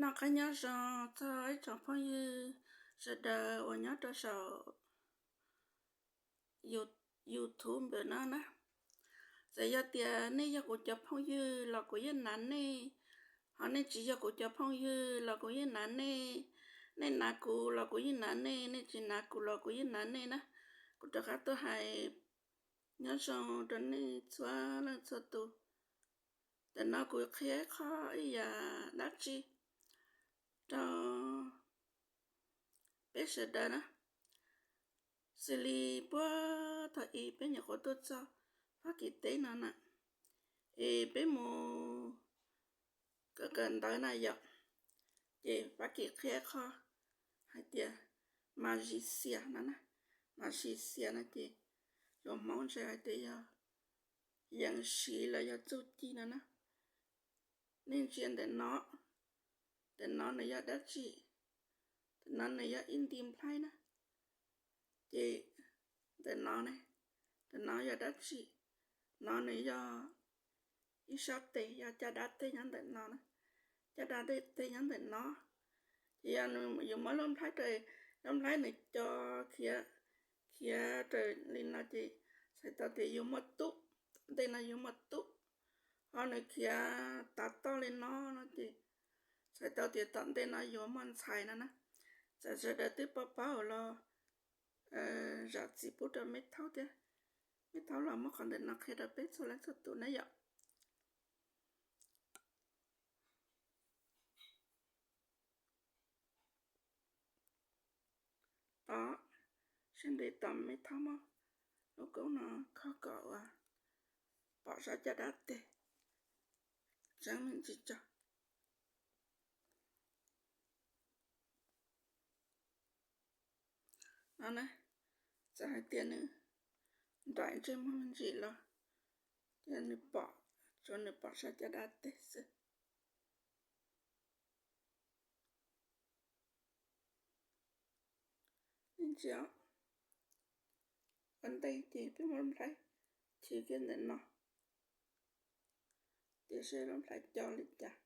Noj qab nyob zoo txog ib tsoom phooj ywg sawv daws uas nyob rau saum YouTube no na. Txawm yog tias nej yog kuv cov phooj ywg los kuv yeej nav nej, ho nej tsis yog kuv cov phooj ywg los kuv yeej nav nej. Nej nav kuv los kuv yeej nav nej, nej tsis nav kuv los kuv yeej nav nej na. Kuv rov qab tuaj hais nyob zoo rau nej txhua leej txhua tus. Ntawm no kuv qhia ib qho ib yam dab tsi rau peb sawv daws na. Xws li puag thaum ub peb nyuam qhuav tuaj txog Fab Kis teb no na, es peb mus kawm kawm ntawv na yom, ces Fab Kis qhia qho hais tias mas zis xias no na, mas zis xias no ces lus Hmoob ntshe hais tias yog yees siv los yog txuj ci no na. Nej ntsia ntawm no, ntawm no nws yog dab tsi? Ntawm no nws yog ib nti nplhaib na. Ces ntawm no ne, ntawm no yog dab tsi? No nws yog ib sab tes, yog caj dab teg nyob ntawm no na, caj dab teg nyob ntawm no. Ces yog yuav muab lub nplhaib rau, lub nplhaib nws co khiav, khiav raws li no ces txhais tau tias yuav muaj tub, tom ntej no yuav muaj tub. Ho nws khiav tav toj li no no ces txhais tau tias tom ntej no yuav muaj ntxhais no na. Txawm sawv daws twb paub paub los zam txim pub rau me thaub thiab, me thaub los muab qhov ntawm no qhia rau peb txhua leej txhua tus na yom. Tos, sab ntev tos me thaub muab lub koob no kho kom uas pom sab caj dab teg tseeb me ntsis tso. No na, txawm hais tias nws nraim ntsej muag me ntsis los ces nws pom, tsuas nws pom sab caj dab teg xwb. Nej ntsia, ua ntej ces peb muab lub nplhaib chwv kiag ntawm no, tiam sis lub nplhaib co li cas.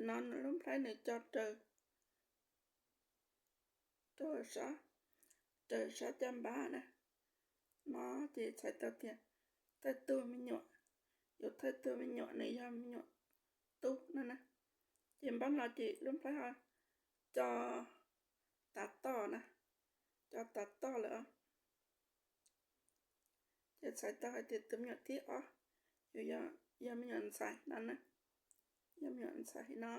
Ntawm no lub nplhaib nws co raws, raws sab, raws sab caj npab na. No ces txhais tau tias thawj tug me nyuam, yus thawj tug me nyuam nws yog me nyuam tub no na. Ces npab no ces lub nplhaib ho co tav toj na, co tav toj lawm. Ces txhais tau hais tias tus me nyuam thib ob yus yog me nyuam ntxhais no na, yog me nyuam ntxhais no.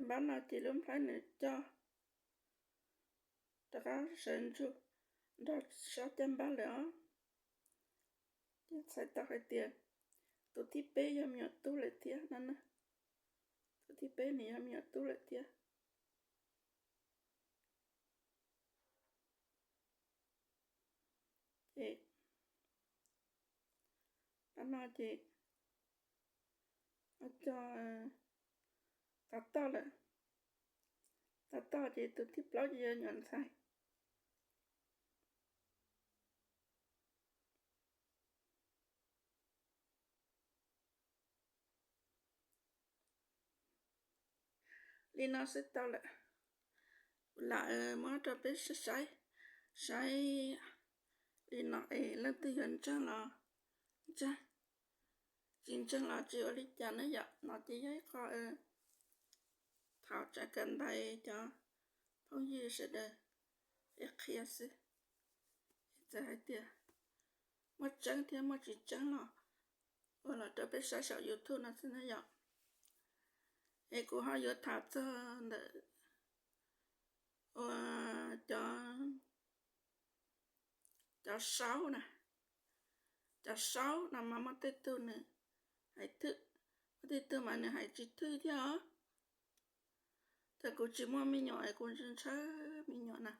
Npab no ces lub nplhaib nws co rov qab sawv ntsug nrog sab caj npab lawm os. Ces txhais tau hais tias tus thib peb yog me nyuam tub lawm thiab no na. Tus thib peb nws yog me nyuam tub lawm thiab. Ces npab no ces co tav toj lawm, tav toj ces tus thib plaub ces yog nyuam ntxhais. Li no xwb tau lawm. Kuv lam muab rau peb saib, saib li no es leej twg yuav ntseeg los ntseeg, tsis ntseeg los tsis ua li cas na yom. No ces yog ib qho thaum tseem kawm ntawv cov phooj ywg sawv daws qhia qhia xwb. Txawm hais tias muaj tseeb thiab muaj tsis tseeb los ua los rau peb saib saum YouTube no xwb na yom. Es kuv ho yuav tham txog ntawm ua cov, cov saub na, cov saub no mas muaj tej tug nws hais thwj, muaj tej tug mas nws hais tsis thwj thiab os. Thaum kuv tsis muaj me nyuam es kuv ntshaw ntshaw me nyuam na,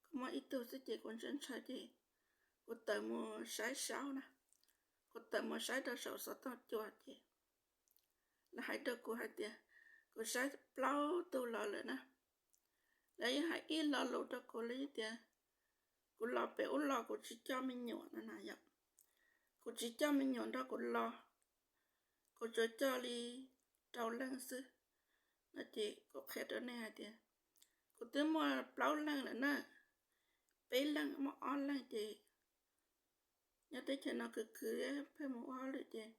kuv muaj ib tug xwb ces kuv ntshaw ntshaw ces kuv tawm mus saib saub na, kuv tawm mus saib rau saum xov tooj cua ces lawv hais rau kuv hais tias kuv saib plaub tug los lawm na. Lawv yeej hais ib lo lus rau kuv li tias kuv los pem ub los kuv tsis coj me nyuam no na yom. Kuv tsis coj me nyuam nrog kuv los, kuv tsuas coj li rau leej xwb no. Ces kuv qhia rau nej hais tias kuv twb muaj plaub leej lawm na, peb leej muaj ob leej ces nyob teb chaws no khwv khwv pheej mus ua hauj lwm ces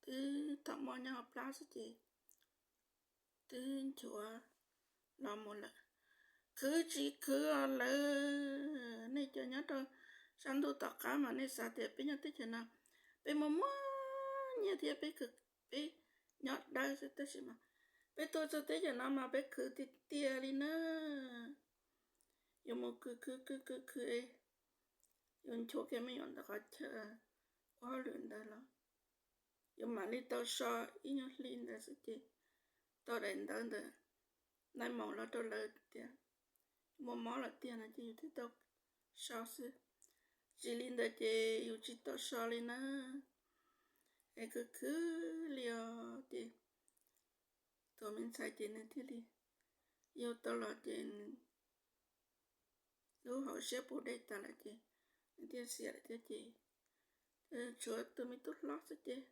twb thaum muaj nyob hauv plab xwb ces twb nchuav los mus lawm. Khwv tsis khwv lawm, nej cov nyob rau sab ntuj tom qab mas nej xav tias peb nyob teb chaws no peb muaj muaj nyiaj thiab peb, peb nyob dawb xwb, tab sis mas peb tuaj txog teb chaws no mas peb khwv tiag tiag li na. Yuav mus khwv khwv khwv khwv khwv, yuav nchuav kiag me nyuam ntawm qhov chaw ua hauj lwm ntawd los yuav mam li tau so ib nyuag hli ntawd xwb ces tau daim ntawv ntawm nais maum los rau lawv tias muaj mob lawm tiag no ces yus thiaj tau so xwb. Tsis li ntawd ces yus tsis tau so li na. Es khwv khwv li os ces tus me ntxhais ces nws thiaj li yug tau los ces lub hauv siab puv dej tas lawm ces nws thiaj xiam lawm thiab ces tshuav tus me tub hlob xwb ces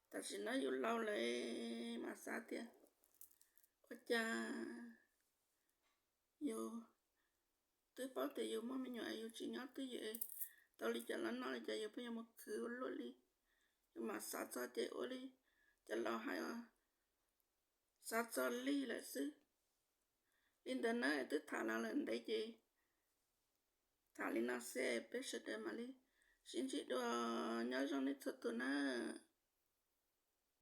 tam sim no yus laus lawm mas xav tias ua cas yus twb paub tias yus muaj me nyuam yus tsis nyob twj ywm, tau li cas los noj li cas yus pheej yuav mus khwv ua luaj li. Yus mam xav txog ces ua li cov laus hais os, xav txog lig lawm xwb. Li ntawd na, twb tham los lawm ntev ces tham li no xwb, peb sawv daws mam li sib ntsib dua, nyob zoo nej txhua tus na.